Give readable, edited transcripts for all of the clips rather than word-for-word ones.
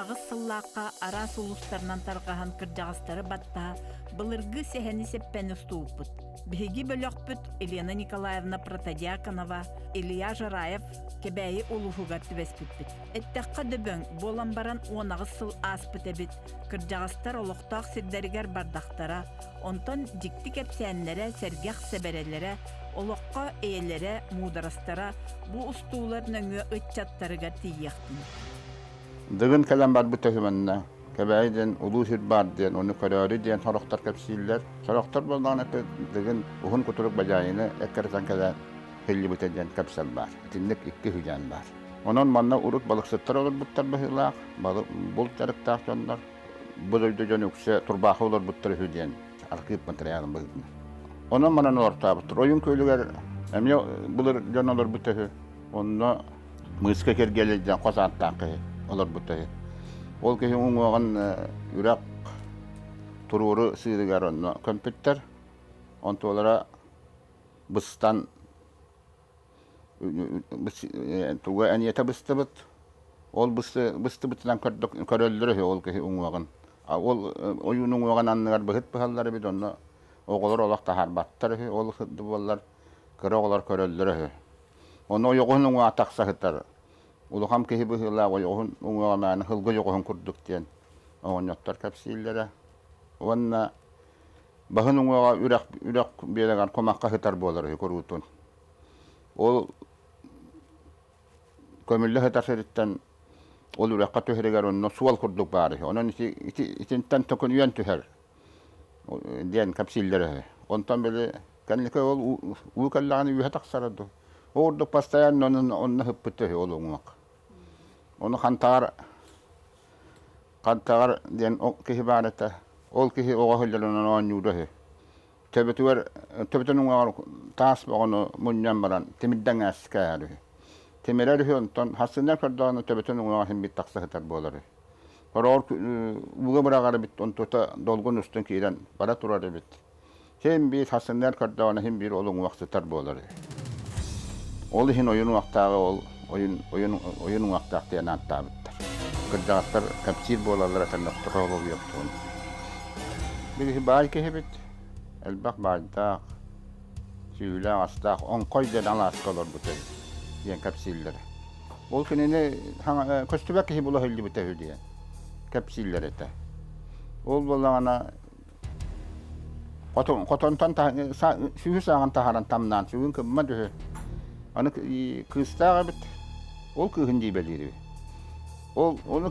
18 сыллаахха араас улуустарынан тарҕаһан кырдьаҕастары баттаһа былыргы сэһэни-сэппэни устубуппут. Биһиги бөлөхпүт Елена Николаевна Протодьяконова, Илья Жараев Кэбээйи улууһугар түбэспиппит. Эттэххэ дөбөҥ, буолан баран 18 сыл ааспыт эбит. Кырдьаҕастар олохтоох сирдэригэр бардахтара, онтон дьикти кэпсээннэрэ, сэргэх сэбэрэлэрэ, олоххо эйэлэрэ, муударастара бу устуулар нөҥүө ыччаттарыгар тиийиэхтин. Дыгын кэлэн барбыт үһү манна. Кэбээйи диэн улуу сир баар диэн, ону көрөөрү диэн сорохтор кэпсииллэр. Сорохтор буоллаҕына Дыгын уһун кутурук бадьаайыны эккирэтэн кэлэн һиллибитэ диэн кэпсэл баар. Итинник икки үһүйээн баар. Онон манна урут балыксыттар олорбуттар быһыылаах, булт дьарыктаах дьоннор. Бу дойду дьон үксэ турбаахы олорбуттар үһү диэн архыып матырыйаалын быһыытынан. Онон манан олортообуттар. Ойуун күөлүгэр эмиэ былыр дьон олорбут үһү. Онно Мыыска Киргиэлэй диэн хос ааттаах киһи олорбут үһү. Ол киһи уҥуоҕун үрэх туруору сыырыгар онно көмпүттэр. Онтулара быстан туга эниэтэ быстыбыт. Ол быстыбытынан көрөллөр үһү ол киһи уҥуоҕун. Ол ойуун уҥуоҕун анныгар быһыт быһаллар эбит, онно оҕолор олох таһаарбаттар үһү, ол буоллар кыра оҕолор көрөллөр үһү. Ону ойоҕоһун уҥуоҕа тахса сытар. Улахан киһи быһыылаах ойоҕоһун уҥуоҕа мээнэ сылгы ойоҕоһун курдук диэн оҕонньоттор кэпсииллэрэ. Уонна баһын уҥуоҕа үрэх үрэх биэрэгэр кумахха сытар буолар үһү куруутун. Ол көмүллэ сытар сириттэн ол үрэххэ түһэригэр онно суол курдук баар үһү. Онон ити, ити итинтэн төкүнүйэн түһэр диэн кэпсииллэр үһү. Онтон били кэнники ол уу кэллэҕинэ үөһэ тахсара дуу. Ол курдук постоянно онно сыппыт үһү ол уҥуох. Ону хантаҕар Хантаҕар диэн киһи баар этэ. Ол киһи оҕо сылдьарынан оонньуура үһү. Төбөтүгэр төбөтүн уҥуоҕар таас боҕону мунньан баран тимирдэн ээскээһэр үһү. Тимирэр үһү онтон хассыннар көрдөҕүнэ төбөтүн уҥуоҕа син биир тахса сытар буолар үһү. Хороҕор ууга быраҕар эбит, онтута долгун устун киирэн бара турар эбит. Син биир хассыннар көрдөҕүнэ син биир ол уҥуох сытар буолар үһү. Ол иһин ойун уҥуохтааҕы ол ойун ойун ойун уҥуохтаах диэн ааттаабыттар. Кырдьаҕастар кэпсиир буолаллара төннөхтөрө олоруохтуун. Биһиги баай киһибит, элбэх баайдаах, сүүһүлээх астаах оҥхой диэн алааска олорбут эбит диэн кэпсииллэрэ. Ол кинини көстүбэт киһи була сылдьыбыта үһү диэн кэпсииллэр этэ. Ол буоллаҕына Хотонтон сүүһү сааҕын таһааран тамнаан сүгүн кыммат үһү. Аны кыыстаах эбит, ол кыыһын дьиибэлиир үһү. Ол ону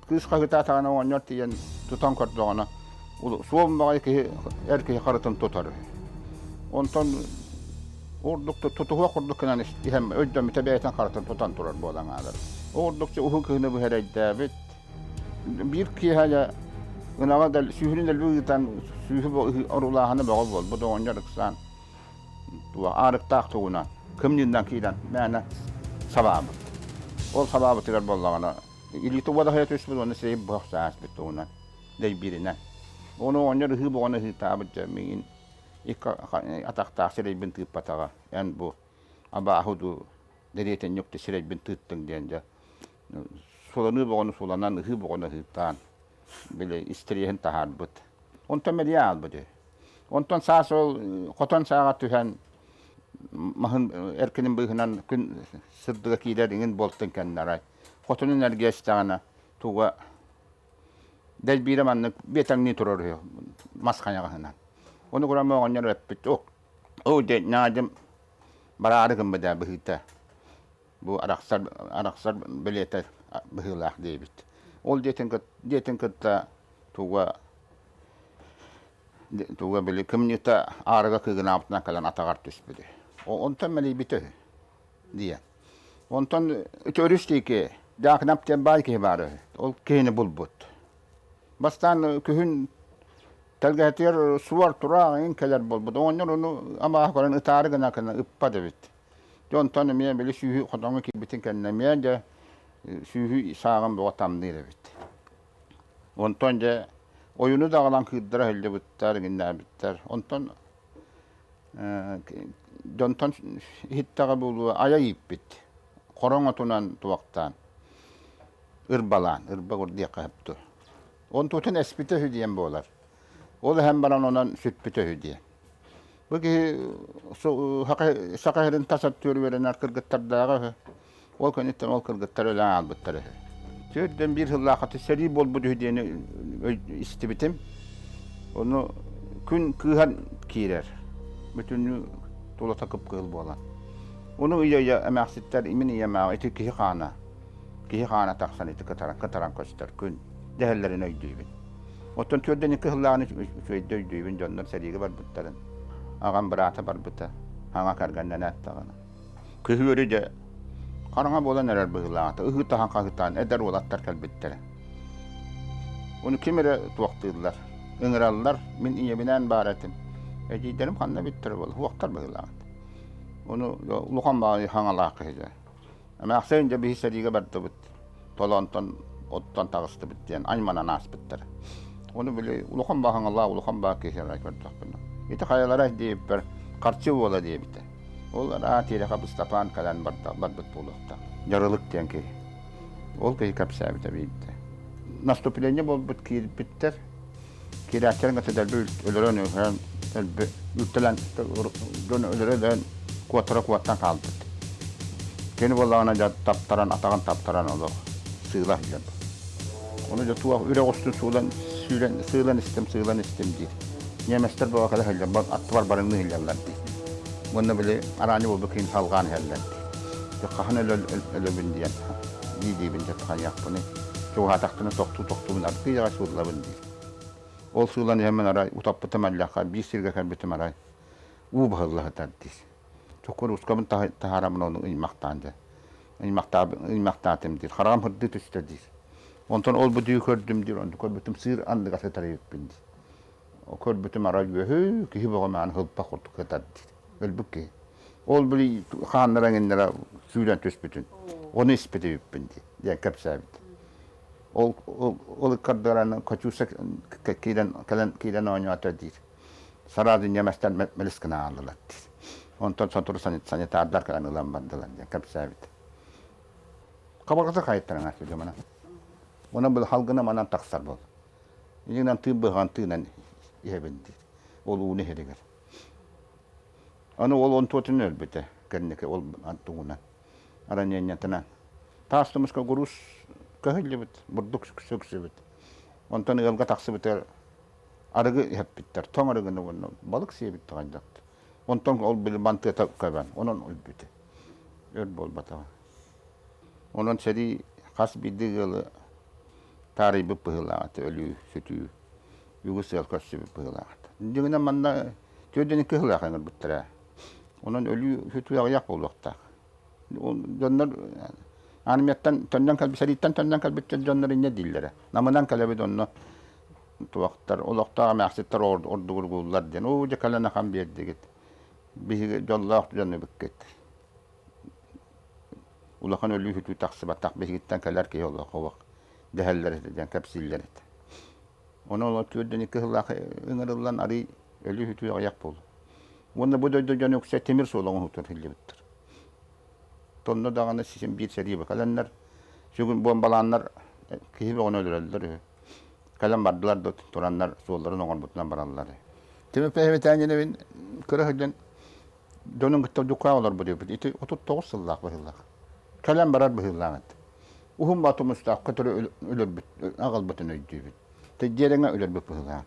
кыыс хаһыытаатаҕына оҕонньор тиийэн тутан көрдөҕүнэ суон баҕайы киһи эр киһи харытын тутар үһү. Онтон ордук тутуһуох курдук гынан иһэн өйдөммүтэ бэйэтин харытын тутан турар буолан аалар. Ордук уһун кыһыны быһа эрэйдээбит, Биир киэһэ дьэ ынаҕа сүүһүнэн дэлби ыытан сүүһү орулааһына бөҕө буолбут оҕонньор ыксаан туох аарыктаах тугунан кымньыынан киирэн мээнэ сабаабыт. Ол сабаабытыгар буоллаҕына илиитэ уодаһыйа түспүт уонна сирэйин быһа охсо ааспыт тугунан дэйбииринэн. Ону оҕонньор ыһыы боҕону ыһыытаабыт дьэ миигин икки атахтаах сирэйбин тыыппатаҕа эн бу абааһы дуу дэриэтинньик сирэйбин тыыттыҥ диэн дьэ суланыы боҕону суланан, ыһыы боҕону ыһыытаан, били истириэһин таһаарбыт. Онтон мэлийэ аалбыт үһү. Онтон саас ол хотон сааҕа түһэн маһын эркинин быыһынан күн сырдыга киирэр иҥин буолтун кэннэ арай хотунун эргийэ истэҕинэ туга дэлбиирэ маннык биэтэҥнии турар үһү мас хайаҕаһынан. Ону көрөн оҕонньор эппит, оо дьэ ньаадьым бараары гыммыт ээ быһыыта бу арахсар арахсар бэлиэтэ быһыылаах диэбит. Ол дьиэтин, дьиэтин кытта туга туга били кымньыта аарыга кыыгынаабытынан кэлэн атаҕар түспүтэ. Онтон мэлийбитэ үһү диэн. Онтон өрүс диэки Дьаакынап диэн баай киһи баар үһү. Ол киһини булбут. Бастаан күһүн тэлгэһэтигэр суор тураах иҥин кэлэр буолбут. Оҕонньор ону абааһы көрөн ытаары гына гына ыппат эбит. Дьэ онтон эмиэ били сүүһү хотоҥҥо киирбитин кэннэ эмиэ дьэ сүүһү сааҕын бөҕө тамныыр эбит. Онтон дьэ ойуну да аҕалан кыырдара сылдьыбыттар, иҥиннээбиттэр. Онтон дьонтон иһиттэҕэ буолуо айа ииппит. Хороҥ отунан туохтаан. Ырбалаан, ырба курдук сөптө. Онтутун эспитэ үһү диэн буолар. Ол иһэн баран онон сүппүтэ үһү диэн. Бу киһи саха сирин тас өттүгэр үөрэнэр кыргыттардааҕа үһү. Ол кэнниттэн ол кыргыттар өлөн хаалбыттар үһү. Төрдөн биир сыллаахата сэрии буолбут үһү диэни истибитим. Ону күн кыыһан киирэр. Бүтүннүү тулата кып-кыһыл буолан. Ону ыйа-ыйа эмээхситтэр имин ийэмээҕи ити киһи хаана киһи хаана тахсан ити кытаран кытаран көстөр күн дэһэллэрин өйдүүбүн. Оттон төрдөн икки сыллааҕын үчүгэйдик өйдүүбүн дьоннор сэриигэ барбыттарын. Аҕам быраата барбыта, аҥа кэргэннэнээт даҕаны. Күһүөрү дьэ хараҥа буолан эрэр быһыылааҕа, ыһыытаһан хаһыытаан эдэр уолаттар кэлбиттэрэ. Ону ким эрэ туохтууллар, ыҥыраллар, мин ийэбинээн баар этим. Эдьиийдэрим ханна бүттэрэ буолла, уохтар быһыылааҕа. Ону улахан баҕайы хаҥалаах киһи Эмээхсин дьэ биһи сэриигэ бардыбыт, толоонтон оттон таҕыстыбыт диэн айманан ааспыттара. Ону били улахан баһаҥалаах улахан баа киһи эрэ көрдөхпүнэ. Ити хайалара диэбиппэр харчы буола диэбитэ. Ол араа тиэрэхэ Ыстапаан кэлэн барбыт буолуохтаах. Дьарылык диэн киһи. Ол киһи кэпсээбитэ биирдэ. Наступление буолбут киирбиттэр. Киирээччилэрин кытта дэлби өлөрөн өлөрөн дэлби үктэлэн дьон өлөрө-өлөрөн куоттара куоттан хаалбыт. Кини буоллаҕына дьэ таптаран атаҕын таптаран олох сыыла сылдьар. Ону дьэ туох үрэх устун суулан сүүрэн сыылан истим сыылан истим диир. Ньиэмэстэр бөҕө кэлэ сылдьар аттыбар барыҥныы сылдьаллар диир. Уонна били араанньы буолбут киһини салҕаан иһэллэр диир. Дьэ хаһан өлөбүн диэн дии-диибин дьэ хайыахпыный. Чугаһаатахпына тохтуу-тохтуубун аргыый аҕай сууллабын диир. Ол сыылан иһэммин арай утаппытым эллэххэ биир сиргэ кэлбитим арай уу баһылла сытар диир. Чокуруускабын таһаараммын ону ыймахтаан дьэ. Ыймахтаатым диир. Хараҕым сырдыы түстэ диир. Онтон ол бу дүү көрдүм диир. Онту көрбүтүм сыыр анныга сытар эбиппин диир. Көрбүтүм арай үөһүү киһи бөҕө мааны хылпах курдук сытар диир. Өлбүт киһи. Ол били хааннара эҥиннэрэ сүүрэн түспүтүн. Ону испит эбиппин диир диэн кэпсээбит. Ол ол ыккардыгар Катюша киирэн кэлэн киирэн оонньоото диир. Сараады ньиэмэстэр мэлис гына ааллылар диир. Онтон сотору санитардар кэлэн ылан бардылар диэн кэпсээбит. Хабарҕата хайыттаран аспыт манан. Онон бұл халгына манан тахсар бол. Инигинэн тыын быһаҕан тыынан иһэбин диир. Ол ууну иһэригэр. Аны ол онтуотун өлбүтэ кэнники ол тугунан ранениетынан. Таас тумуска груз көһүллүбүт, бурдук сүксүбүт. Онтон ыалга тахсыбытыгар арыгы иһэппиттэр, тоҥ арыгыны уонна балык сиэбит хайдах. Онтон ол били мантыата көбөн, онон өлбүтэ. Өр буолбатаҕа. Онон сэрии хас биирдии ыалы таарыйбыт быһыылаах этэ, өлүү, сүтүү, үгүс ыал көрсүбүт быһыылаах этэ. Дьиҥинэн манна түөрдэн икки сылаах ыҥырбыттара. Онон өлүү, сүтүү аҕыйах буолуохтаах. Дьоннор армияттан төннөн кэлбит, сэрииттэн төннөн кэлбит дьоннор инньэ дииллэрэ. Намынан кэлэбит онно туохтар, олохтоох эмээхситтэр ордугургууллар диэн. Оо, дьэ кэлэн ахан биэрдигит. Биһиги дьоллоох дьон эбиккит. Улахан өлүү-сүтүү тахсыбатах биһигиттэн кэлэр киһи олох олох дэһэллэр этэ диэн кэпсииллэр этэ. Ону ол түөрдэн икки сыллаах ыҥырыллан арый өлүү-сүтүү аҕыйах буолла. Уонна бу дойду дьоно үксэ тимир суол оҥоһуутун иһиллибиттэр. Тонно даҕаны син биир сэрии кэлэннэр, сүгүн буомбалааннар киһи бөҕөнү өлөрөллөр үһү. Кэлэн бардылар да тураннар суолларын оҥорбутунан бараллар. Тимир Пэһэбитээниэбин кыра сылдьан дьонун кытта дьуккаа олорбут эбит. Ити 39 сыллаах быһыылаах. Кэлэн барар быһыылаах этэ. Уһун батумустаах көтөрү өлөрбүт, аҕалбытын өйдүүбүт. Тэдиэрэҥэ өлөрбүт быһыылаах.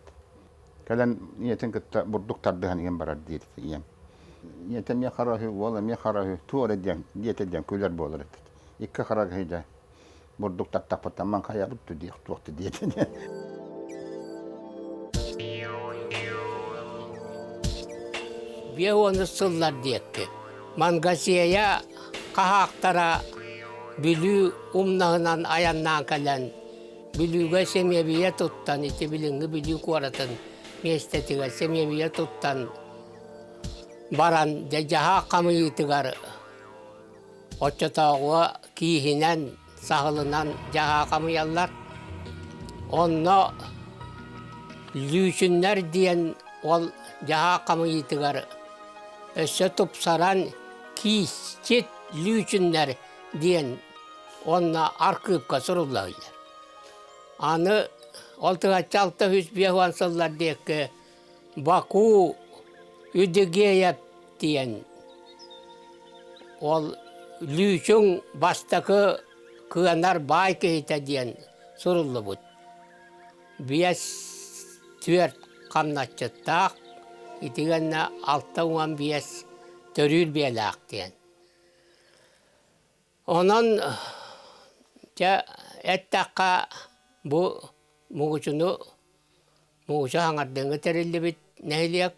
Кэлэн ийэтин кытта бурдук тардыһан иһэн барар диир ийэм. Ийэтэ эмиэ хара үһү, уол эмиэ хара үһү, туох эрэ диэн, диэтэ диэн күлэр буолар эбит. Икки хара киһи дьэ бурдук тартахпыттан ман хайабыт диэх туох да диэтэ диэн. Биэ уонус сыллар диэкки Мангазея хаһаактара Бүлүү умнаһынан айаннаан кэлэн Бүлүүгэ сэмиэбийэ туттан, ити билиҥҥи Бүлүү куоратын миэстэтигэр сэмиэбийэ туттан баран дьэ дьаһаах хамыйыытыгар оччотооҕуга кииһинэн, саһылынан дьаһаах хамыйаллар. Онно Лүүчүннэр диэн ол дьаһаах хамыйыытыгар өссө тупсаран киисчит Лүүчүннэр диэн. Уонна аркыыпка сурулла сылдьар. Аны ол 1650 сыллар диэки Баку Үдүгүөйэп диэн ол Лүүчүҥ бастакы кыанар баай киһитэ диэн суруллубут. 5-4 хамначчыттаах, итигэннэ 65 төрүүр биэлээх диэн. Онон дьэ эттэххэ бу Мугучуну Мугучу хаҥардыҥҥы тэриллибит нэһилиэк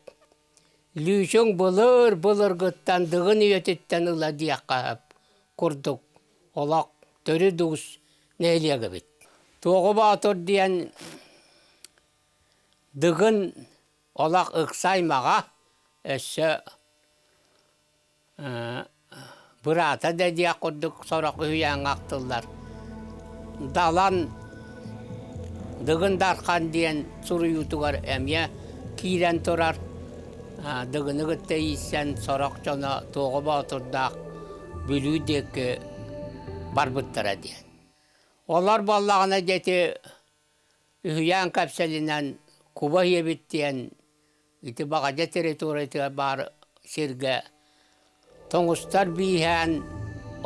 Лүүчүҥ былыр былыргыттан Дыгын үйэтиттэн ыла диэххэ сөп курдук олох төрүт уус нэһилиэк эбит. Туоҕу Боотур диэн Дыгын олох ыкса аймаҕа өссө Быраата да диэх курдук сорох үһүйээҥҥэ ахтыллар. Далан Дыгын Дархан диэн суруйуутугар эмиэ киирэн турар. Дыгыны кытта ииссэн сорох дьоно Туоҕа Боотурдаах Бүлүү диэки барбыттара диэн. Олор буоллаҕына дьэ ити үһүйээн кэпсэлинэн Куба ийэбит диэн Ити Баҕадьа территориятыгар баар сиргэ тоҥустар бииһээн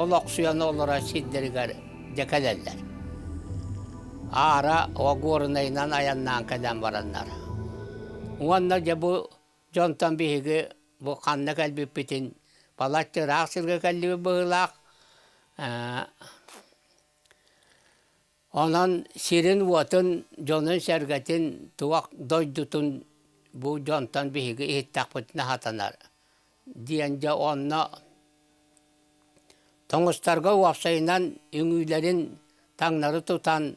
олохсуйан олорор сирдэригэр дьэ кэлэллэр. Аара Горнайынан айаннаан кэлэн бараннар. Уонна дьэ бу дьонтон биһиги бу ханна кэлбиппитин балачча ыраах сиргэ кэллибит быһыылаах. Онон сирин-уотун, дьонун-сэргэтин, туох дойдутун бу дьонтон биһиги иһиттэхпитинэ сатанар диэн дьэ онно тоҥустарга уопсайынан үҥүүлэрин таҥнары тутан,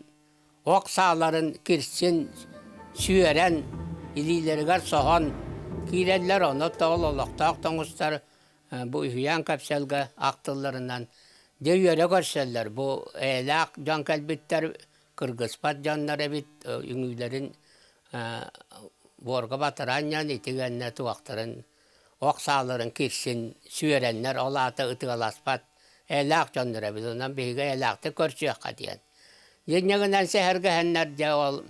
ох сааларын кирсин сүөрэн, илиилэригэр соһон киирэллэр. Ону тоҕо олохтоох тоҥустар Бу үһүйээн кэпсэлгэ ахтылларынан дьэ үөрэ көрсөллөр. Бу эйэлээх дьон кэлбиттэр, кыргыспат дьоннор эбит, үҥүүлэрин буорга батараанньан итигэннэ туохтарын ох сааларын кирсин сүөрэннэр, ол аата ытыаласпат эйэлээх дьоннор эбит. Онон биһиги эйэлээхтик көрсүөххэ диэн. Инньэ гынан сэһэргэһэннэр дьэ ол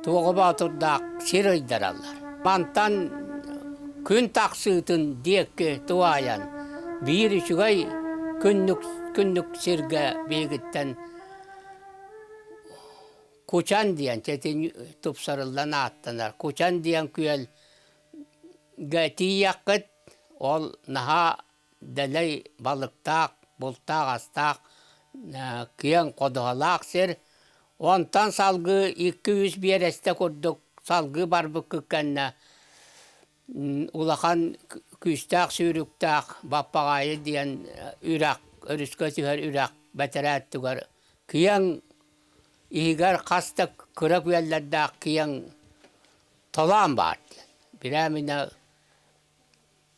Туоҕа Боотурдаах сир ыйдараллар. Мантан күн тахсыытын диэки туһаайан биир үчүгэй күннүк күннүк сиргэ биһигиттэн Кучан диэн сэтин тупсарыллан ааттанар. Кучан диэн күөлгэ тиийиэххит, ол наһаа дэлэй балыктаах, бултаах-астаах, киэҥ ходуһалаах сир. Онтон салгыы 2-3 биэрэстэ курдук салгыы барбыккыт кэннэ улахан күүстээх сүүрүктээх Баппаҕаайы диэн үрэх, өрүскэ түһэр үрэх бэтэрээ өттүгэр киэҥ иһигэр хас да кыра күөллэрдээх киэҥ толоон баар диэн. Бирээминэ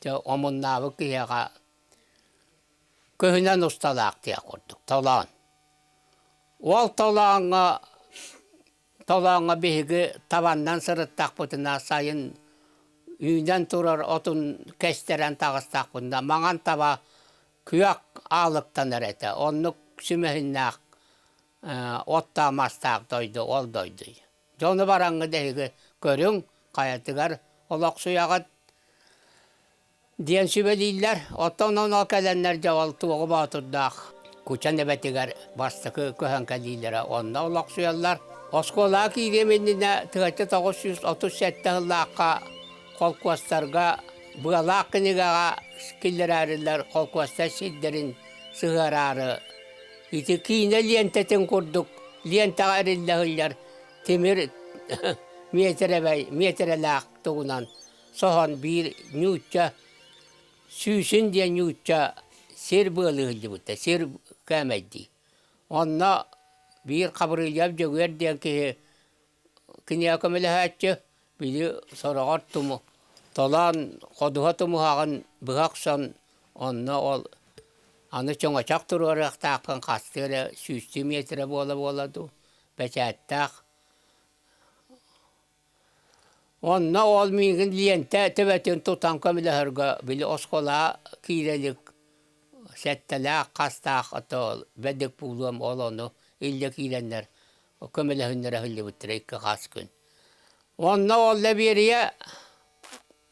Дьэ омуннаабыт киһиэхэ көһүнэн усталаах диэх курдук толоон. Ол толооҥҥо толооҥҥо биһиги табаннан сырыттахпытына сайын үүнэн турар отун кэстэрэн таҕыстахпытына маҥан таба күөх аалыктанар этэ. Оннук сүмэһиннээх оттоох мастаах дойду ол дойду. Дьону бараҥҥыт эһиги көрүҥ, хайатыгар олохсуйаҕыт диэн сүбэлииллэр. Оттон онно кэлэннэр дьэ ол Туоҕу Боотурдаах Кучан эбэтигэр бастакы көһөн кэлиилэрэ онно олохсуйаллар. Оскуолаҕа киириэм иннинэ 1937 сыллаахха холкуостарга быалаах кинигэҕэ киллэрээрилэр холкуостар сирдэрин сыһыараары ити киинэ лиэнтэтин курдук лиэнтэҕэ эриллэ сылдьар тимир миэтэрэбэй миэтэрэлээх тугунан соһон биир ньуучча сүүсүн диэн ньуучча сир быалыы сылдьыбыта сир кээмэйдии онно биир Хабырыйап Дьөгүөр диэн киһи киниэхэ көмөлөһөөччү били сороҕор туму толоон ходуһа тумуһаҕын быһа охсон онно ол аны чөҥөчөх туруорыахтааххын хастыы эрэ сүүстүү миэтэрэ буола-буола дуу бэчээттээх Онно ол миигин лиэнтэ төбөтүн тутан көмөлөһөргө били оскуолаҕа киирэ илик. Сэттэлээх, хастаах ото бэдик буолуом ол ону иллэ киирэннэр көмөлөһүннэрэ сылдьыбыттара икки хас күн. Онно ол Лэбиэрийэ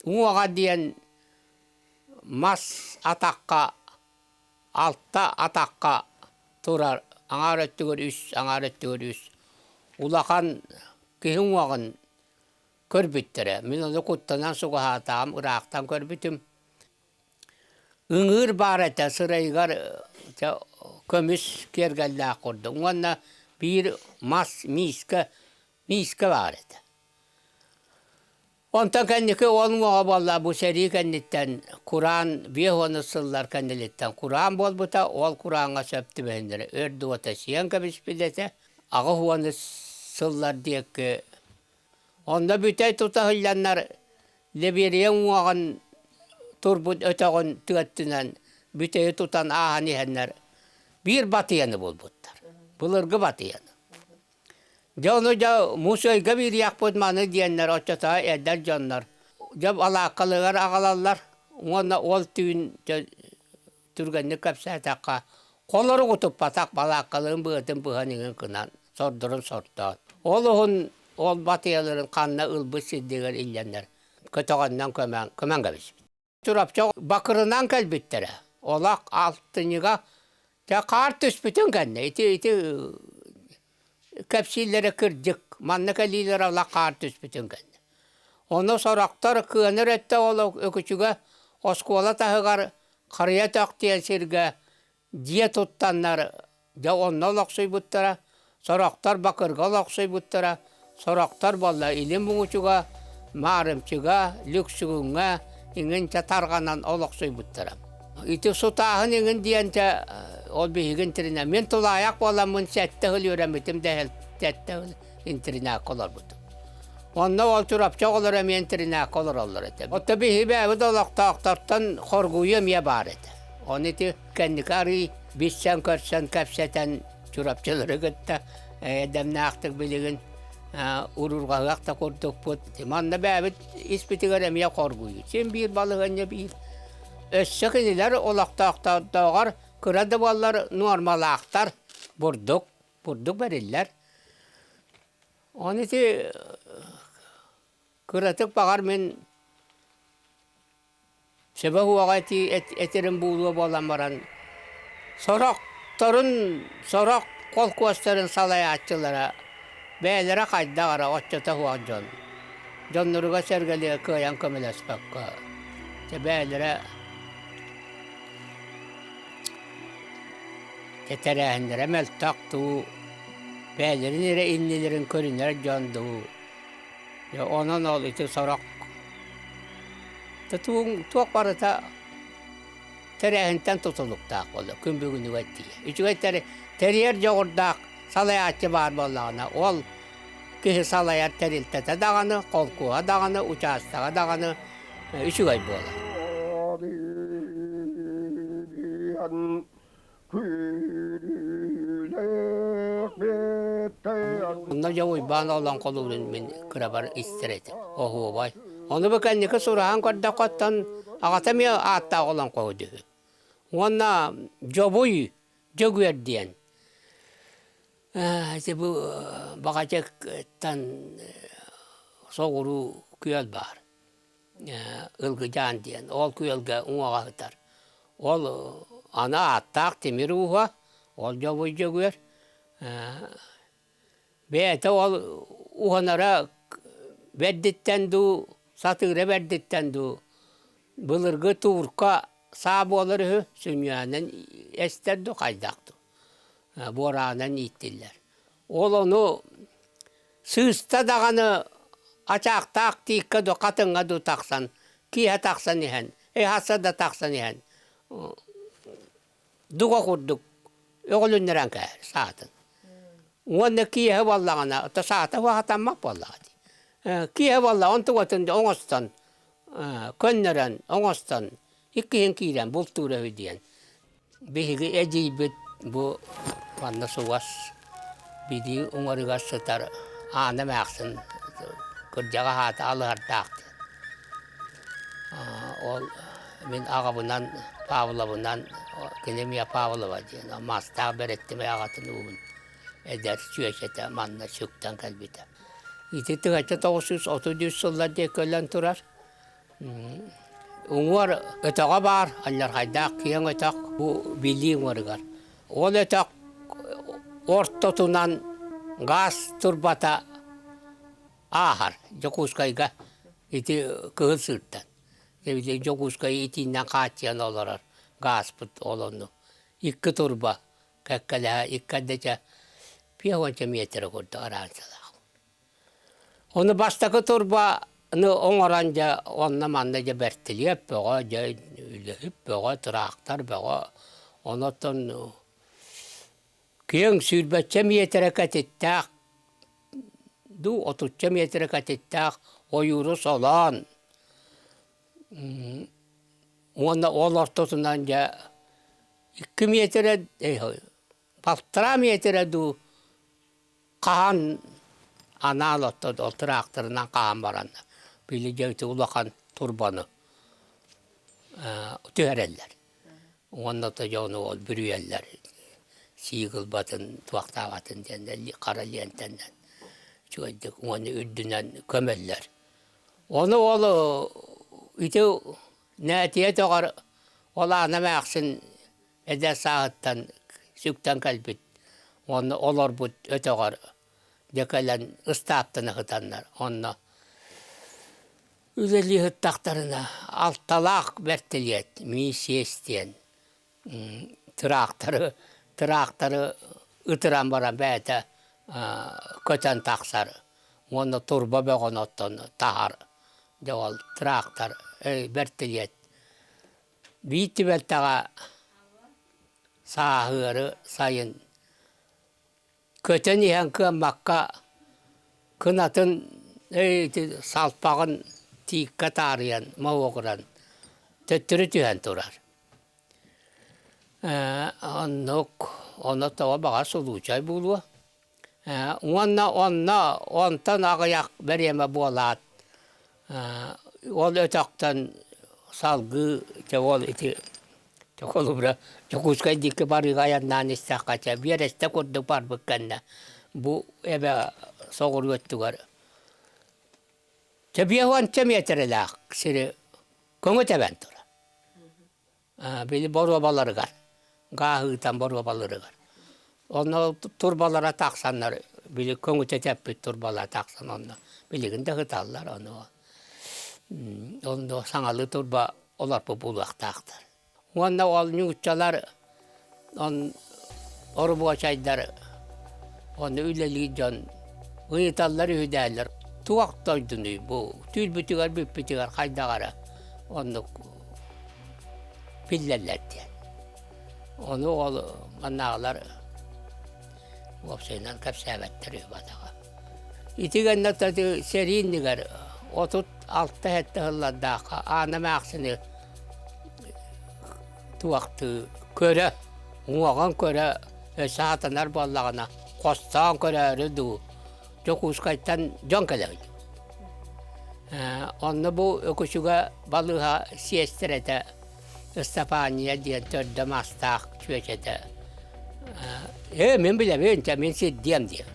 уҥуоҕа диэн мас атахха алта атахха турар аҥаар өттүгэр үс, аҥаар өттүгэр үс улахан киһи уҥуоҕун көрбүттэрэ. Мин ону куттанан сугаһаатаҕым, ыраахтан көрбүтүм. Ыҥыыр баар этэ сырайыгар дьэ көмүс киэргэллээх курдук уонна биир мас миискэ миискэ баар этэ. Онтон кэнники ол уҥуоҕа буолла бу сэрии кэнниттэн кураан 50 сыллар кэннилиттэн кураан буолбута, ол курааҥҥа сөп түбэһиннэрэ өр дуота сиэн кэбиспит этэ. 80 сыллар диэки Онно бүтэй тута сылдьаннар Лэбиэрийэ уҥуоҕун турбут өтөҕүн тыаттынан бүтэйи тутан ааһан иһэннэр биир батыйаны булбуттар. Былыргы батыйаны. Дьэ ону дьэ мусуойга биэриэхпит маны диэннэр оччотоо эдэр дьоннор дьэ балааккаларыгар аҕалаллар уонна ол түүн дьэ түргэнник кэпсээтэххэ, холорук утуппатах балааккаларын быатын быһан иҥин гынан сордорун сордоон. Ол уһун ол батыйаларын ханна ылбыт сирдигэр иллэннэр көтөҕөннөн көмөн, көмөн кэбиспит. Чурапчы Бакырынан кэлбиттэрэ. Олох алтынньыга дьэ хаар түспүтүн кэннэ ити ити кэпсииллэрэ кырдьык. Манна кэлиилэрэ олох хаар түспүтүн кэннэ. Ону сорохтор кыанар өттө ол Өкүчүгэ оскуола таһыгар Харыйа өтөх диэн сиргэ дьиэ туттаннар дьэ онно олохсуйбуттара, сорохтор Бакырга олохсуйбуттара, сорохтор буолла Илин Муҥучуга, Маарымчыга, Лүксүгүҥҥэ иҥин-чэ тарҕанан олохсуйбуттара. Ити сутааһын иҥин диэн дьэ ол биһиги интэринээт мин тулаайах буоламмын сэттэ сыл үөрэммитим да сэттэ сыл интэринээккэ олорбутум. Онно ол Чурапчы оҕолоро эмиэ интэринээккэ олороллор этэ. Оттон биһиги бэйэбит олохтоохтортон хоргуйуу эмиэ баар этэ. Ону ити кэнники арыый билсэн-көрсөн кэпсэтэн Чурапчылары кытта эдэмнээхтик билигин уруурҕаһыах да курдукпут. Манна бэйэбит испитигэр эмиэ хоргуйуу. Син биир балаһыанньа биир. Өссө кинилэр олохтоохтордооҕор кыра да буоллар нуормалаахтар бурдук, бурдук бэриллэр. Ону ити кыратык баҕар мин сөбө суоҕа этэрим буолуо буолан баран сорохторун сорох холкуостарын салайааччылара бэйэлэрэ хайдах эрэ оччото суох дьон дьонноругар-сэргэлэригэр кыайан көмөлөспөккө дьэ бэйэлэрэ дьэ тэрээһиннэрэ мөлтөх дуу бэйэлэрин эрэ иннилэрин көрүнэр дьон дуу дьэ онон ол ити сорох туох барыта тэрээһинтэн тутулуктаах буолла күн бүгүнүгэр тиийэ. Үчүгэй тэрийэр дьоҕурдаах салайааччы баар буоллаҕына, ол киһи салайар тэрилтэтэ даҕаны, холкуоһа даҕаны, учаастага даҕаны үчүгэй буолар. Онно дьэ Уйбаан олоҥхолуурун мин кырабар истэр этим, оһуобай. Ону бу кэнники сураһан көрдөххө оттон аҕата эмиэ ааттаах олоҥхоһут үһү. Уонна Дьобуй Дьөгүөр диэн ити бу Баҕадьыктан соҕуруу күөл баар. Ылгыдьаан диэн ол күөлгэ уҥуоҕа сытар. Ол аны ааттаах тимир ууһа, ол Дьобуй Дьөгүөр бэйэтэ ол уһанара бэрдиттэн дуу, сатыыра бэрдиттэн дуу былыргы туурка саа буолар үһү, сүнньүөнэн эстэр дуу хайдах дуу, буораанан ииттиллэр. Ол ону Сыыста даҕаны ачаахтаах тииккэ дуу, хатыҥҥа дуу тахсан, киэһэ тахсан иһэн, эһаса да тахсан иһэн дуга курдук өҕүлүннэрэн кээһэр саатын. Уонна киэһэ буоллаҕына, ото саата уһатаммат буоллаҕа дии. Киэһэ буолла онтугатын оҥостон, көннөрөн, оҥостон иккиһин киирэн бултуур үһү диэн Биһиги эдьиийбит бу манна сугас Билии уҥарыгар сытар Аана эмээхсин кырдьаҕас аата Алыһардаах диэн. Ол Мин аҕабынан Павловынан, кини эмиэ Павлова диэн, Мастаах Бэрэттимэй аҕатын ууһун эдэр чүөчэтэ манна сүктэн кэлбитэ. Ити 1933 сыллар диэки өлөн турар. Уҥуор өтөҕө баар, алдьархайдаах киэҥ өтөх бу Билии уҥуоругар. Ол өтөх ортотунан гаас турбата ааһар Дьокуускайга ити Кыһыл Сыыртан. Дьокуускай итииннэн хааччыйан олорор гааспыт ол онну. Икки турба кэккэлэһэ икки ардыта 50 миэтэрэ курдук араансалаах. Ону бастакы турбаны оҥорон дьэ онно-манна дьэ бэртилиэп бөҕө, дьэ үлэһит бөҕө, тыраахтар бөҕө. Онон киэҥ сүүрбэччэ миэтэрэ кэтиттээх дуу, отучча миэтэрэ кэтиттээх ойууру солоон уонна ол ортотунан дьэ икки миэтэрэ, балтараа миэтэрэ дуу Хаһан анаан оттон ол тыраахтарынан хаһан баран били дьэ ити улахан турбаны түһэрэллэр уонна то дьону ол бүрүйэллэр сиик ылбатын туохтаабатын диэн хара лиэнтэннэн үчүгэйдик уонна үрдүнэн көмөллөр. Ону ол ити нээтийэ өтөҕөр ол аана эмээхсин Эдэр сааһыттан сүктэн кэлбит уонна олорбут өтөҕөр дьэ кэлэн ыстааптана сытаннар онно үлэлии сыттахтарына алталаах бэртилиэт миисиэс диэн тыраахтары тыраахтары ытыран баран бэйэтэ көтөн тахсар уонна турба бөҕөнү оттон таһар дьэ ол тыраахтар бэртилиэт Биир түбэлтэҕэ сааһыары сайын көтөн иһэн кыаммакка кынатын ити салпаҕын тииккэ таарыйан моһуогуран төттөрү түһэн турар. Оннук ону тоҕо баҕар сулуучай буолуо. Уонна онно онтон аҕыйах бэриэмэ буолаат ол өтөхтөн салгыы дьэ ол ити холобура Дьокуускай диэки барыыга айаннаан истэххэ чэ биэрэстэ курдук барбыт кэннэ бу эбэ соҕуруу өттүгэр чэ 50 миэтэрэлээх сири көҥү тэбэн турар. Били боруобаларыгар, гааһыытан боруобаларыгар. Онно турбалара тахсаннар, били көҥүтэ тэппит турбалара тахсан онно билигин да сыталлар ону. Онно саҥалыы турба олорпут буолуохтаахтар. Уонна ол нууччалар он оробуочайдар онно үлэлиир дьон ыйыталлар үһүдээллэр туох дойдунуй бу түүл бүппүтүгэр хайдах эрэ оннук биллэллэр диэн. Ону ол маннааҕылар уопсайынан кэпсээбэттэр үһү батаҕа. Ити гэннэ сэрии иннигэр 36-7 сыллардаахха Аана эмээхсини туохтыы көрө, уҥуоҕун көрө өссө саатанар буоллаҕына хостоон көрөөрү дуу Дьокуускайтан дьон кэлэбит. Онно бу Өкүчүгэ балыыһа сиэстэрэтэ Ыстапаанньа диэн төрдө мастаах чүөчэтэ ээ мин билэбин, чэ мин сирдиэм диэн.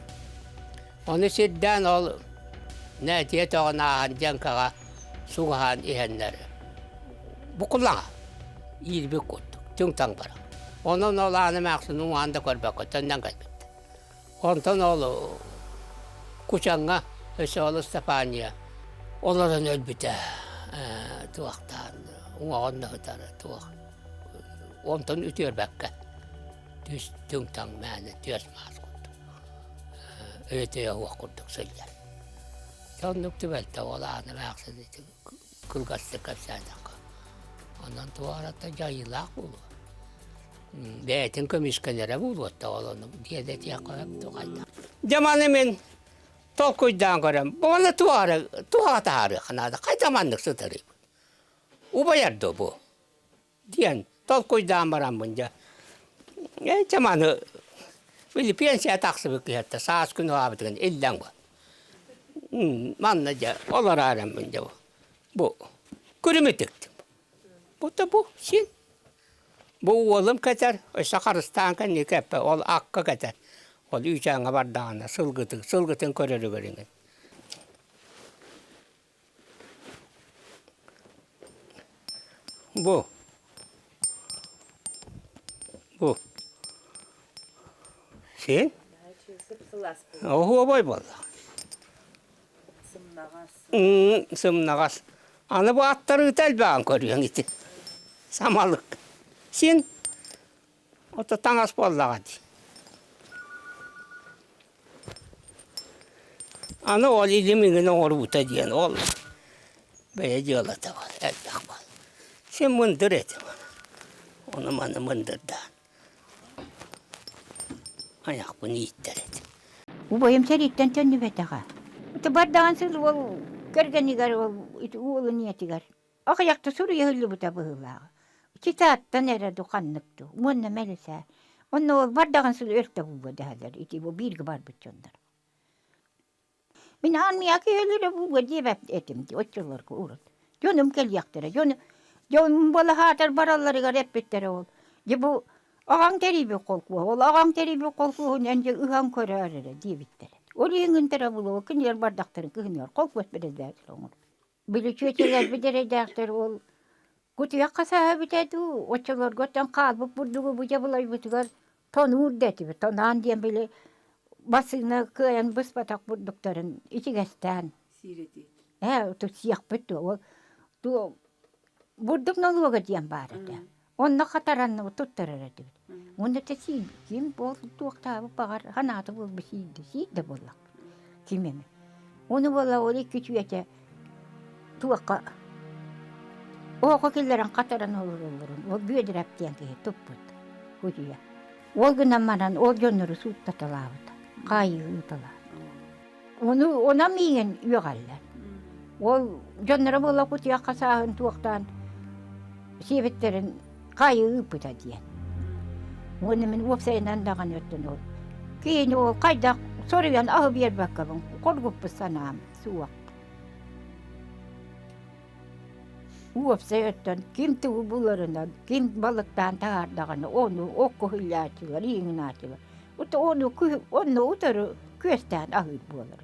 Ону сирдээн ол нээтийэ өтөҕүн ааһан дьэҥкэҕэ сугаһаан иһэннэр букуллаҕа иирбит курдук түҥ-таҥ баран. Онон ол ааны эмээхсин уҥаан да көрбөккө төннөн кэлбит. Онтон ол Кучаҥҥа өссө ол Ыстапаанньа олорон өлбүтэ туохтаан уҥуоҕун да сытар туох онтон үтүөрбэккэ түс түҥ-таҥ мээнэ түөс маас курдук өйө-төйө суох курдук сылдьар. Оннук түбэлтэ ол ааны эмээхсин ити кылгастык кэпсээтэххэ. Онон туох эрэ дьайыылаах буолуо. Бэйэтин көмүскэнэрэ буолуо ол ону диэдэтиэххэ сөп дуо хайдах. Дьэ маны мин толкуйдаан көрөн, бу маны туох эрэ туохха таһаарыахха наада, хайдах маннык сытарыыбын? Убайар дуо бу? Диэн толкуйдаан бараммын дьэ, ээ чэ маны били пенсия тахсыбыт киһиэхэ саас күн уһаабытыгар иллэҥ буол. Манна дьэ олороор эрэммин дьэ бу күрүмүтүк. Бу да бу син. Бу уолум кэтэр, өссө харыстаан кэнники эппэ, ол акка кэтэр. Ол үүчээҥҥэ бардаҕына сылгытын, сылгытын көрөрүгэр иҥин. Бу. Бу. Син? Оһуобай буолла. Сымнаҕас. Сымнаҕас. Аны бу аттарыыта элбэҕин көрүөҥ ити. Самалык. Син ото таҥас буоллаҕа дии. Аны ол илим иҥин оҥоруута диэн ол бэйэ дьыалата буол элбэх буол. Син мындыр этим. Ону маны мындырдаан айахпын ииттэр этим. Убайым сэрииттэн төннүбэтэҕэ. Бардаҕын сыл уол кэргэнигэр ол уолун ийэтигэр Аҕыйахта суруйа сылдьыбыта быһыылааҕа. Читааттан эрэ ду ханнык дуу уонна мэлисээ. Онно ол бардаҕын сыл өртө булуо дэһэллэр ити бу бииргэ барбыт дьоннор. Мин армия киһилэрэ булуо диэбэт этим дии оччолорго урут. Дьонум кэлиэхтэрэ. Дьону дьонум балаһаатар баралларыгар эппиттэрэ ол. Дьэ бу аҕаҥ тэрийбит холкуоһа, ол аҕаҥ тэрийбит холкуоһун эн дьэ ыһан көрөөр эрэ диэбиттэрэ. Ол иһиҥҥинтэрэ булуо кинилэр бардахтарын кыһыныгар холкуос председателэ оҥорбут. Били чүөчэлэрбит эрэйдээхтэр ол кутуйах хасааһа эбитэ дуу, оччолорго оттон хаалбыт бурдугу бу дьабылайбытыгар тонуур да этибит. Тоноон диэн били бассыына кыайан быспатах бурдуктарын ичигэстээн Сиир этиит. Ээ, сиэхпит дуо? Ол туо бурдук нолуога диэн баар этэ. Онно хатаран туттарар этибит. Уонна те сиир ким буол туохтаабыт баҕар ханаата буолбут сиирдэ сиирдэ буоллахпыт ким эмэ. Ону буола ол икки үчүгэтэ туохха оһоххо киллэрэн хатаран олороллорун ол Бүөдүрэп диэн киһи туппут кутуйа. Ол гынан баран ол дьоннору сууттаталаабыта, хаайыы ыыталаабыта. Ону онон миигин үөҕэллэр. Ол дьонноро буола кутуйах хасааһын туохтаан сиэбиттэрин хаайыы ыыппыта диэн. Уонна мин уопсайынан даҕаны өттүн ол киһини ол хайдах соруйан аһы биэрбэккэбин хоргуппут санаам суох. Уопсай өттөн ким тугу буларынан, ким балыктаан таһаардаҕына ону окко иһиллээччилэр, иҥинааччылар Ону онно утары күөстээн аһыыр буолар.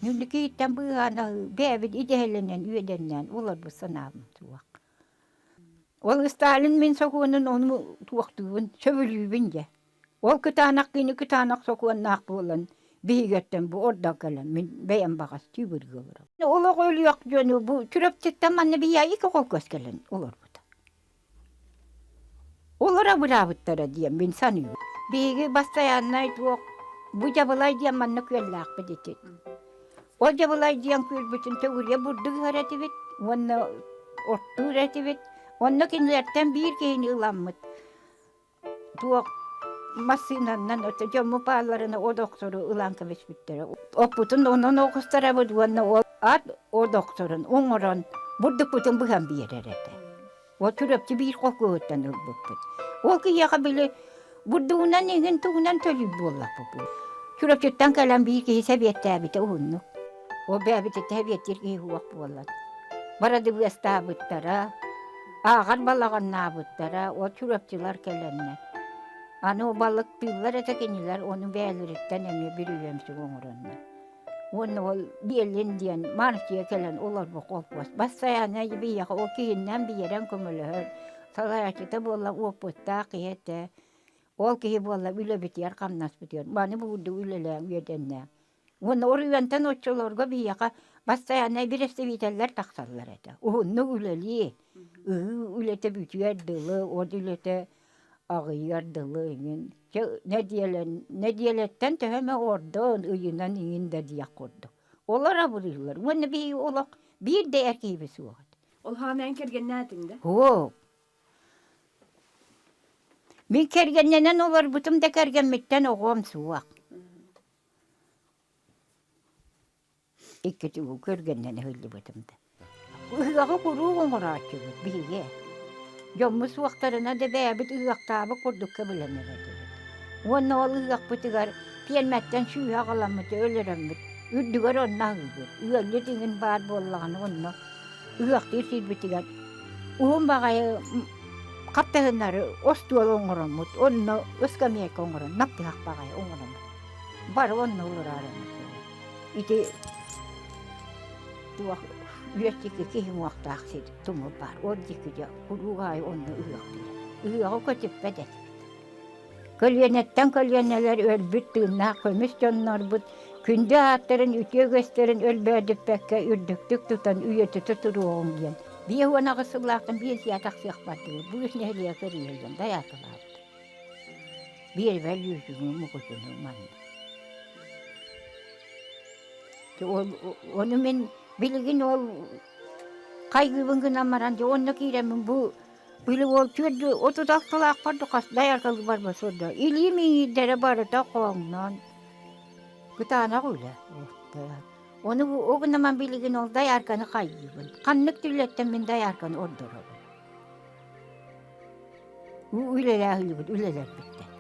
Нүлүкииттэн быыһаан аһыы бэйэбит идэһэлэнэн үөдэннээн олорбут санаабым суох. Ол Сталин мин сокуонун ону туохтуубун, сөбүлүүбүн дьэ. Ол кытаанах кини кытаанах сокуоннаах буолан биһигиттэн бу ордон кэлэн мин бэйэм баҕас түүбүргэ олоробун. Олох өлүөх дьону бу Чурапчыттан манна биһиэхэ икки холкуос кэлэн олорбута. Олор абыраабыттара диэн мин саныыбын. Биһиги бастайааннай туох бу дьабылай диэн манна күөллээхпит ити. Ол дьабылай диэн күөлбүтүн төгүрүйэ бурдук ыһар этибит уонна оттуур этибит. Онно кинилэртэн биир киһини ыламмыт туох массыынаннан дьоммут баалларына от охсору ылан кэбиспиттэрэ. Оппутун онон оҕустарабыт уонна ол ат от охсорун оҥорон бурдукпутун быһан биэрэр этэ. Ол Чурапчы биир холкуоһуттан ылбыппыт. Ол киһиэхэ били бурдугунан иҥин тугунан төлүүр буоллахпыт. Чурапчыттан кэлэн биир киһи сэбиэттээбитэ уһуннук. Ол бэйэбититтэн сэбиэттиир киһи суох буолан. Барадыбыастаабыттара, ааҕар балаҕаннаабыттара, ол Чурапчылар кэлэннэр. Аны балыктыыллар этэ кинилэр, ону бэйэлэриттэн эмиэ бүрүйүөмсүк оҥороннор. Уонна ол Биэлин диэн Марсия кэлэн олорбут холкуос бастайааннай биһиэхэ ол киһиннэн биэрэн көмөлөһөр салайааччыта буолла уопуттаах киһи этэ. Ол киһи буолла үлэбитигэр хамнаспытыгар маны буурдук үлэлээн үөдэннээн. Уонна оройуонтан оччолорго биһиэхэ бастайааннай бэрэстэбиитэллэр тахсаллар этэ. Уһуннук үлэлии, ыһыы үлэтэ бүтүөр дылы, от үлэтэ аҕыйыар дылы иҥин нэдиэлэ нэдиэлэттэн төһө эмэ ордон ыйынан иҥин да диэх курдук. Олор абырыыллар уонна биһиги олох биир да эр киһибит суох этэ. Ол хаана эн кэргэннээтиҥ да? Суох. Мин кэргэннэнэн олорбутум да кэргэммиттэн оҕом суох. Икки тугу көргөннөн ыһыллыбытым да. Ыһыаҕы куруук оҥорооччубут биһиги. Дьоммут суохтарына да бэйэбит ыһыахтаабыт курдук көбүлэнэр этибит. Уонна ол ыһыахпытыгар пиэрмэттэн сүүһэ аҕаламмыт өлөрөммүт, үрдүгэр онно аһыыбыт. Ыалдьыт иҥин баар буоллаҕына онно. Ыһыахтыыр сирбитигэр уһун баҕайы хаптаһыннары остуол оҥороммут, онно ыскамыайка оҥорон, наптыһах баҕайы оҥороммут. Бары онно олораарыммыт. Ити туох үөс диэки киһи уҥуохтаах сир тумул баар. Ол диэки дьэ куруук аайы онно ыһыахтыыр. Ыһыаҕы көтүппэт этибит. Көлүөнэттэн көлүөнэлэр өлбүт тыыннаах көмүс дьоннорбут күндү ааттарын, үтүө үгэстэрин өлбөөдүппэккэ үрдүктүк тутан үйэтитэ туруоҕуҥ диэн 58 сыллаахтан биэнсийэ тахсыахпар дылы бу үс нэһилиэккэ кэрийэллэн дайаакалаабыт. Биэрбэл үүтүҥү мукучуну манна. Ол ону мин билигин ол хайгыыбын гынан баран дьэ онно киирэммин бу Били уол түөрт 36-лаахпар да хас дайаркалыы барба сурда. Илиим иҥиирдэрэ барыта хоҥнон. Кытаанах үлэ. Ону угунаман билигин ол дайарканы хайыыбын. Ханнык түлэттэн мин дайарканы ордоробун. Үлэлээһилибит үлэлэрбиттэн.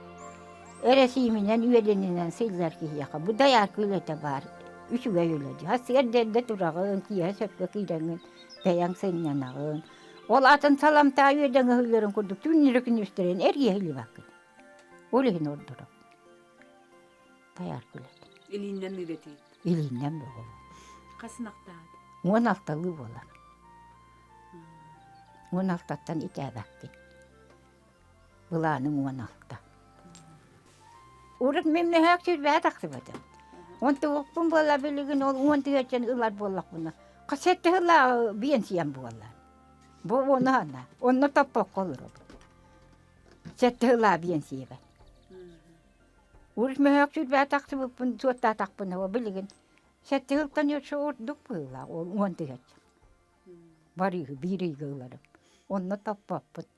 Эрэсииминэн үөдэнинэн сыллар киһиэхэ бу дайарка үлэтэ баар. Үчүгэй үлэ дии. Хас эрдэ тураҕын, киэһэ сөпкө киирэҥҥин, бэйэҥ сынньанаҕын. Ол атын саламтаа үөдэҥ курдук түүннэри күнүстэрин эргиһилибаккын. Ол иһин ордором. Тайар күлэт. Илииннэн үлэтиит. Илииннэн бөҕө. Хас ынахтаат? 16-лыы буолар. 16-ттан итээбэккин. Былааным 16. Урут мин мөһөөк сүүрбэһэ тахсыбытым. Онтугукпун буола билигин ол уон тыһыынчаны ылар буоллахпына, сэттэ сыллааҕы биэнсийэм буолла. Бу уону ана, онно топпокко олоробут. Сэттэ сыллааҕы биэнсийэбэр. Урут мөһөөк сүүрбэһэ тахсыбыппын суоттаатахпына билигин сэттэ сылтан өссө ордук быһыылаах ол 10 тыһыынча. Барыыһы биир ыйга ыларым. Онно топпоппут.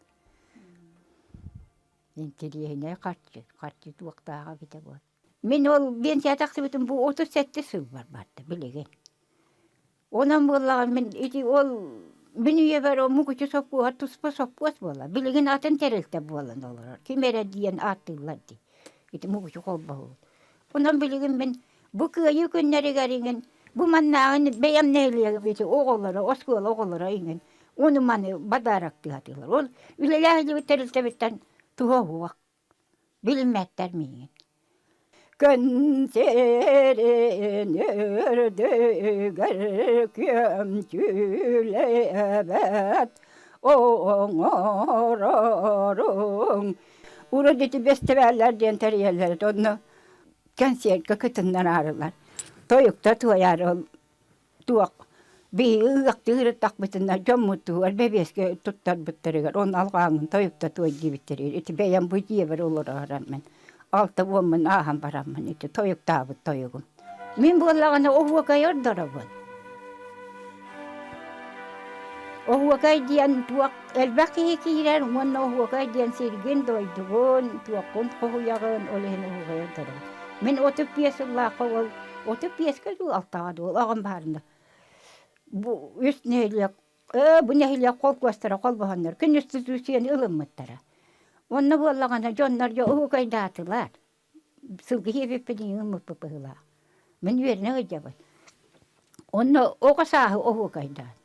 Интэриэһинэй харчы, харчы туохтааҕа эбитэ буолла. Мин ол биэнсийэ тахсыбытым бу 37 сылбар барда билигин. Онон буоллаҕа мин ити ол мин үйэбэр омук үчү соппуоһа туспа соппуос буолла. Билигин атын тэрилтэ буолан олорор. Ким эрэ диэн ааттыыллар дии. Ити мукучу холбоһуу. Онон билигин мин бу кыайыы күннэригэр иҥин бу маннааҕын бэйэм нэһилиэгим ити оҕолоро, оскуола оҕолоро иҥин ону маны бадаарактыһатыылар. Ол үлэлээх илибит тэрилтэбиттэн туһа уһуох. Билиммэттэр миигин. Көнсерин үрдүгэр күөмчүлээбэт оҥороруҥ. Урут ити бэстибээллэр диэн тэрийэллэр онно кэнсиэркэ кытыннараарылар. Тойукта туойаары ол туох биһиги ыһыахтыы сырыттахпытына дьоммутугар бэбиэскэ туттарбыттарыгар ону алҕааҥҥын тойукта туой диэбиттэригэр ити бэйэм бу дьиэбэр олороораммын алта уоммун ааһан бараммын ити тойуктаабыт тойугум. Мин буоллаҕына оһуокай ордоробун. Оһуокай диэн туох элбэх киһи киирэр уонна оһуокай диэн сиргин, дойдугун, туоххун хоһуйаҕын, ол иһин оһуокай ордоробун. Мин 35 сыллаахха ол 35-кэ дуу, алтаҕа дуу аҕам баарына бу үс нэһилиэк ээ бу нэһилиэк холкуостара холбоһоннор Конституцияны ылыммыттара. Онно буоллаҕына дьоннор дьэ оһуокайдаатылар. Сылгы сиэбиппин ылыммыппыт быһыылаах. Мин үөрэнэ сылдьабын. Онно оҕо сааһы оһуокайдаан.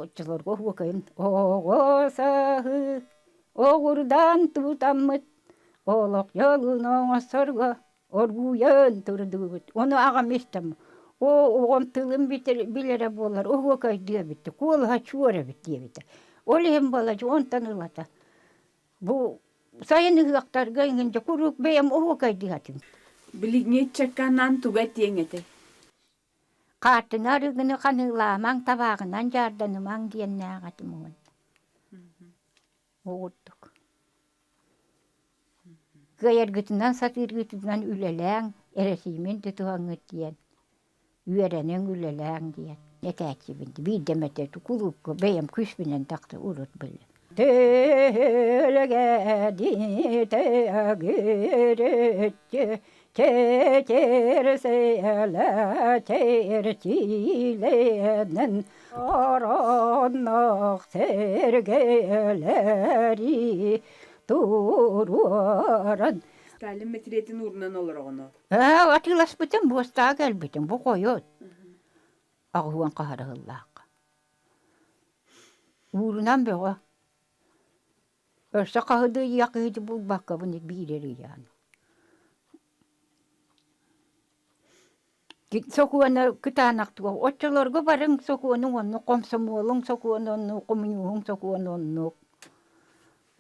Оччолорго оһуокайым оҕо сааһы оҕурдаан тутаммыт олох дьолун оҥосторго оргуйан турдубут. Ону аҕам истэм оо оҕом тылын билэрэ буоллар оһуокайдыа эбит, куолаһа чуор эбит диэбитэ. Ол иһин буолла онтон ылата Бу сайын ыһыахтарга иҥин дьэ куруук бэйэм оһуокайдыһатым. Билиҥҥи ыччакка туга этиэҥ этэй? Хаартыны арыгыны ханыылаамаҥ, табааҕынан дьаарданымаҥ диэннээх этим уон. Оҕурдук. Кыайаргытынан сатыыргытынан үлэлээҥ, эрэсиимин тутуһаҥҥыт диэн. Үөрэниҥ, үлэлээҥ диэн этээччибин. Биирдэ эмэтэ кулуупка бэйэм күүспүнэн тахса урут били. Төлөгэди төгүрүччү чэчирсиэлэ чэрчилэнэн ороннох сэргэлэри туруоран Сталин мэтириэтин уурунан олороҕуну Ээ, атыыласпытым, буостаҕа кэлбитим, бу хойут. 80 хаһарыһыллаахха. Уурунан бөҕө. Өссө хаһыдыйыах киһити булбаккабын биир эрийээн. Сокуона кытаанах туох. Оччолорго барыҥ сокуонуҥ оннук, хомсомуолуҥ сокуона оннук, хомуньууһуҥ сокуона оннук.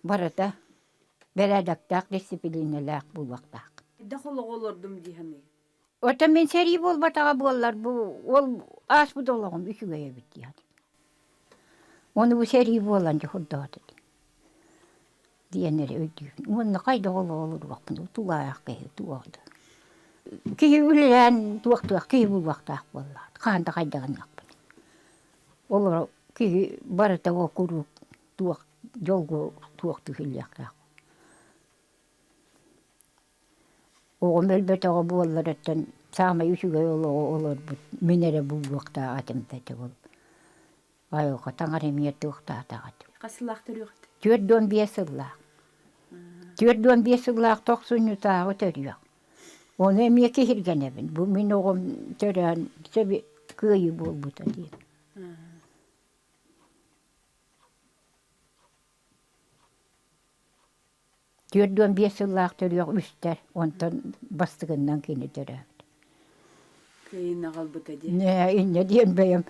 Барыта бэрээдэктээх, дьиссипилиинэлээх буолуохтаах. Хайдах олоҕу олордум дии саныыгын? Оттон мин сэрии буолбатаҕа буоллар, бу ол ааспыт олоҕум үчүгэй эбит дии саныыбын. Ону бу сэрии буолан дьэ курдаат диэн эрэ өйдүүбүн. Уонна хайдах олоҕу олоруохпун тулаайах киһи туох да. Киһи үлэлээн туохтуох киһи буолуохтаах буоллаҕа. Хаһан да хайдах гыныахпын. Олоро киһи барыта ол куруук туох дьолго туох түһүллүөхтээх. Оҕом өлбөтөҕө буоллар оттон саамай үчүгэй олоҕу олорбут мин эрэ булуохтаах этим да этэ ол. Айылҕа таҥара эмиэ туохтаатах этим. Хас сыллаах төрүөхт? 45 сыллаах. 45 сыллаах тохсунньутааҕы төрүөх. Ону эмиэ киһиргэнэбин. Бу мин оҕом төрөөн сөбү кыайыы буолбута диэн. 45 сыллаах төрүөх үстэр, онтон бастыгынан кини төрөөбүт. Кыайын аҕалбыта дии. Нэ, инньэ диэн бэйэм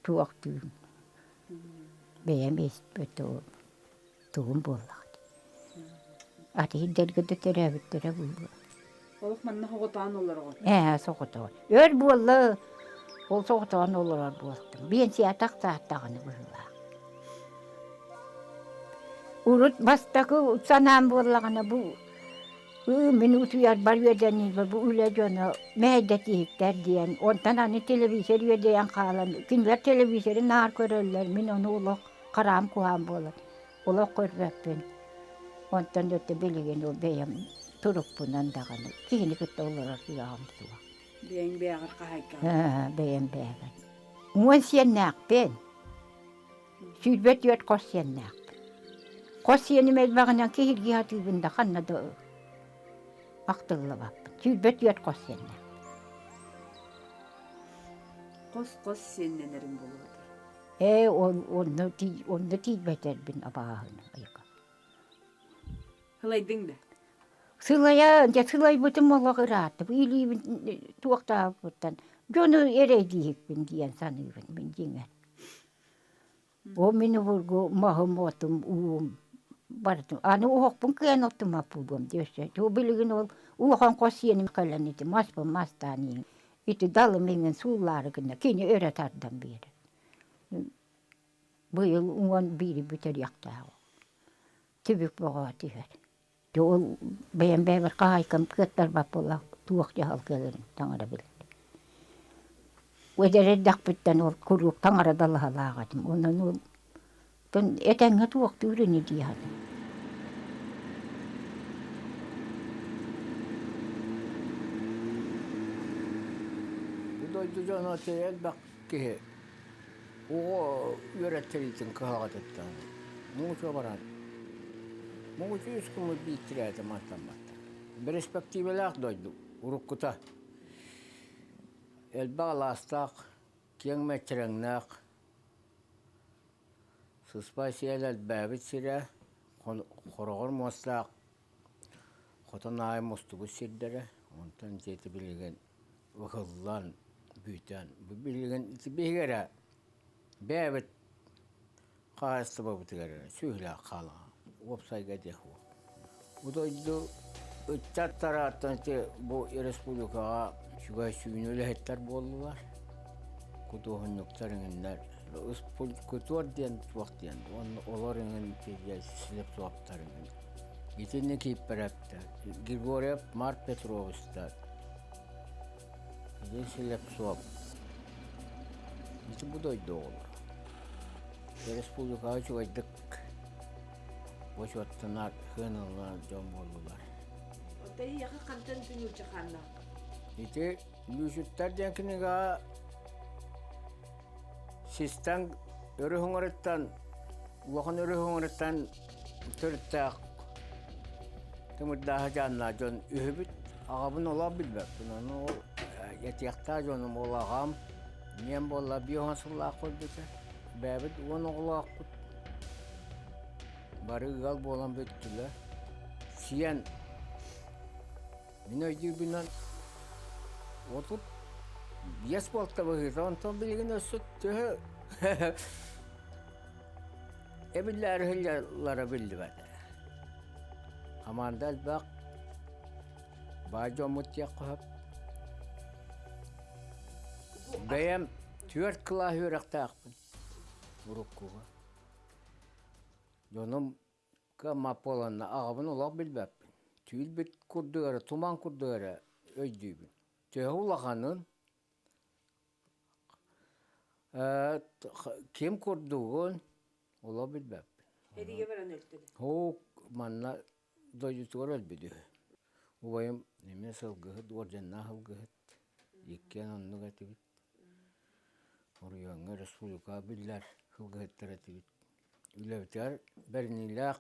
туохтуум. Бэйэм испит тугум буоллаҕа. Аты иһирдэргэ да төрөөбүттэрэ буолуо. Олох манна соҕотоон олороҕун. Ээ, соҕотоон. Өр буолла, ол соҕотоон олорор буолтум. Биэнсийэ тахсааттаҕына быһыылаах. Урут бастакы санаам буоллаҕына бу мин утуйарбар үөдэниибэр бу үлэ дьоно мэһэйдэтииһиктэр диэн, онтон аны телевизор үөдэйэн хаалан, кинилэр телевизоры наар көрөллөр, мин ону олох хараам куһаан буолан олох көрбөппүн. Онтон өттө билигин ол бэйэм турукпунан даҕаны киһини кытта олорор кыаҕым суох. Бэйэҥ бэйэҕэр хаһайкаҕын. Бэйэм бэйэбэр. Уон сиэннээхпин. 24 хос сиэннээхпин. Хос сиэним элбэҕинэн киһиргии сатыыбын да ханна да ахтыллыбаппын. 24 хос сиэннээх. Хос-хос сиэннэнэрин буолуо Ээ, онно онно тиийбэтэрбин абааһыны айка. Сылайдыҥ да? Сылайа, дьэ сылайбытым олох ыраатта. Илиибин туохтаабыттан дьону эрэйдииһикпин диэн саныыбын мин дьиҥэр. Ол мин обургу маһым, отум, уум барытын аны оһохпун кыайан оттумап буолуом дии өссө. Билигин ол улахан хос сиэним кэлэн ити маспын мастаан иһин ити далым иҥин сууллаары гына кини өрө тардан биэрэр. Быйыл уон биири бүтэриэхтээх. Түбүк бөҕө түһэр. Дьэ ол бэйэм бэйэбэр хаһаайкам кыаттарбат буолла туох дьаһал кэлэрин таҥара билэр. Эдэр эрдэхпиттэн ол куруук таҥара далаһалаах этим. Онон ол этэҥҥэ туохтуур ини дии саныыбын. Бу дойду дьоно элбэх киһи оҕо үөрэттэриитин кыһалҕатыттан муҥучу баран муҥучу үс күммүт бииттирээтэ мантамматтар. Бэрэспэктиибэлээх дойду уруккута элбэх алаастаах, киэҥ мэччирэҥнээх, сыспай сиэл элбээбит сирэ, хороҕор муостаах хотон аайы мустубут сирдэрэ, онтон дьиэтэ билигин ыһыллан бүтэн билигин биһиги эрэ бэйэбит хаһаайыстыбабытыгар эрэ сүөһүлээх хаалаҕа уопсайга диэх бу дойду ыччаттара ити бу республикаҕа үчүгэй сүүнэ үлэһиттэр буоллулар худуоһунньуктар иҥиннэр кутуор диэн туох диэн уонна олор иҥин слепцовтар иҥин итинник Кииппэрэптэр Григорьев Марк Петровичтар Ити Слепцов ити бу дойду оҕолоро республикаҕа үчүгэйдик бочуоттанар сыаналанар дьон буоллулар. Оттон эһиэхэ хантан түнүүрчэ хааннааххыт? Ити Лүүсүттэр диэн кинигэҕэ систэн өрүс уҥарыттан улахан өрүс уҥарыттан төрүттээх тымырдааһы дьааннаах дьон үһүбүт. Аҕабын олох билбэппин. Ону ол этиэхтээх дьонум ол аҕам, ийэм буолла 50 сыллаах көрбүтэ. Бэйэбит 10 оҕолоохпут. Бары ыал буолан бүттүлэр. Сиэн мин өйдүүрбүнэн 35 буолта быһыыта, онтон билигин өссө төһө эбиллээри сылдьаллара биллибэт. Хамаанда элбэх, баай дьоммут диэххэ сөп. Бэйэм түөрт кылаас үөрэхтээхпин уруккуга. Дьонум кыаммат буоланна аҕабын олох билбэппин. Түүл-бит курдук эрэ, туман курдук эрэ өйдүүбүн. Төһө улаханын, ким курдугун олох билбэппин. Эригэ баран өлтө да? Һуу, манна дойдутугар өлбүт үһү. Убайым эмиэ сылгыһыт, уордьаннаах сылгыһыт. Иккиэн оннук этибит. Оройуоҥҥа, республикаҕа биллэр сылгыһыттар этибит. Үлэбитигэр бэриниилээх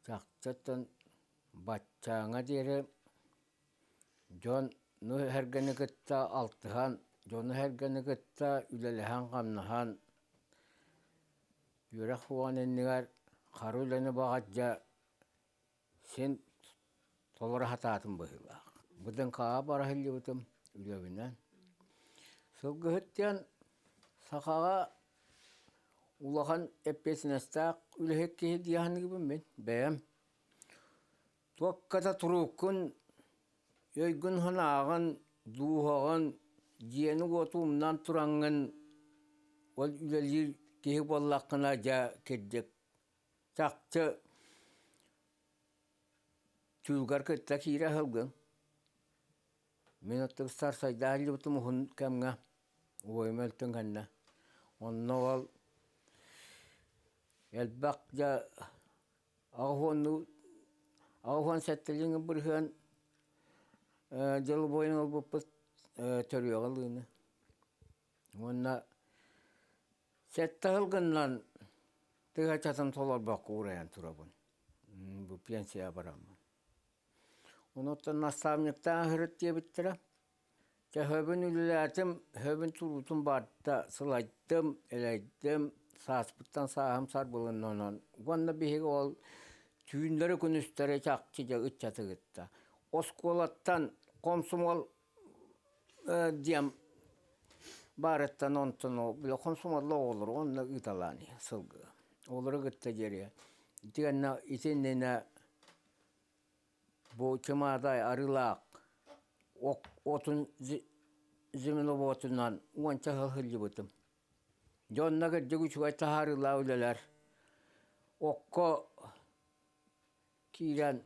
чахчыттан баччааҥҥа диэри дьону сэргэни кытта алтыһан, дьону сэргэни кытта үлэлэһэн-хамнаһан, үөрэх суоҕун иннигэр хара үлэни баҕадьа Син толоро сатаатым быһыылаах. БДНК-ҕа бара сылдьыбытым үлэбинэн. Сылгыһыт диэн сахаҕа улахан эппиэтинэстээх үлэһит киһи дии саныыбын мин бэйэм. Туохха да турууккун, өйгүн-санааҕын, дууһаҕын, дьиэни-уоту умнан тураҥҥын ол үлэлиир киһи буоллаххына дьэ кырдьык Чахчы түүлгэр кытта киирэ сылгыҥ. Мин оттон сарсайдаах илдьибитим уһун кэмҥэ убайым өлтүн кэннэ. Онно ол элбэх дьэ 80-нуу 87 бырыһыан дьолубуойун ылбыппыт төрүөҕэ ылыыны. Уонна сэттэ сылгыннан тыһыынчатын толорбокко уурайан турабын. Бу пенсияҕа бараммын. Онуттан наставниктаан сырыт диэбиттэрэ. Дьэ хөбүн үлэлээтим, хөбүн туруутун барда сылайдым, элэйдим, сааспыттан сааһым сарбылынна онон. Уонна биһиги ол түүннэри-күнүстэри чахчы дьэ ыччаты кытта. Оскуолаттан комсомол диэн баарыттан онтон били хомсомуолла оҕолору онно ыыталаан иһэ сылгы. Оҕолору кытта диэри итигэннэ ити иннинэ бу Чымаадай Арыылаах отун землеводунан уонча сыл сылдьыбытым. Дьэ онно кырдьык үчүгэй таһаарыылаах үлэлэр окко Киирэн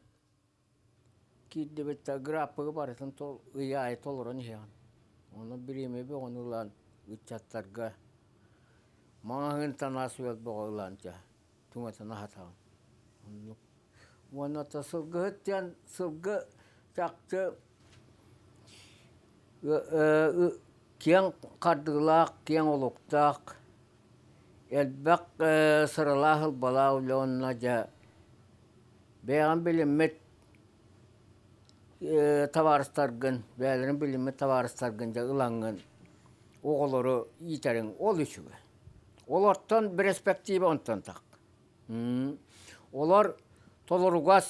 киирдибит да графигы барытын ый аайы толорон иһэҕин. Ону бириэмэ бөҕөнү ылан ыччаттарга маҕаһыынтан ас-үөл бөҕө ылан дьэ түҥэтэн аһатаҕын. Оннук. Уонна то сылгыһыт диэн сылгы чахчы киэҥ хардыылаах, киэҥ олуктаах, элбэх сыралаах ылбалаах үлэ уонна дьэ бэйэҕин билиммит табаарыстаргын, бэйэлэрин билиммит табаарыстаргын дьэ ылаҥҥын оҕолору иитэриҥ ол үчүгэй. Олортон бэрэспэктиибэ онтон тахха. Олор толоругас,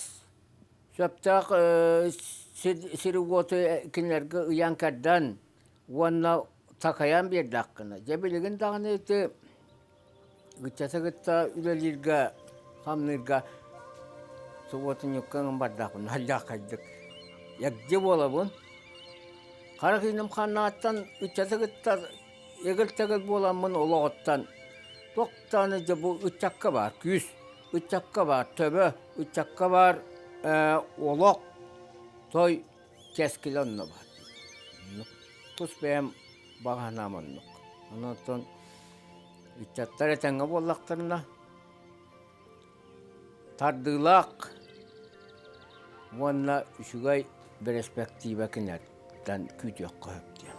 сөптөөх сири-уоту кинилэргэ ыйан-кэрдэн уонна такайан биэрдэххинэ, дьэ билигин даҕаны ити ыччаты кытта үлэлииргэ, хамныырга субуотунньукка бардахпын алдьархайдык эгди буолабын. Хара кииним ханнааттан ыччаты кытта эгил-тэгил буоламмын олоҕуттан туох даҕаны дьэ бу ыччакка баар күүс, ыччакка баар төбө, ыччакка баар олох, той кэскилэ онно баар. Тус бэйэм баҕа санаам оннук. Онон ыччаттар этэҥҥэ буоллахтарына тардыылаах уонна үчүгэй бэрэспэктиибэ кинилэртэн күүтүөххэ сөп диэн.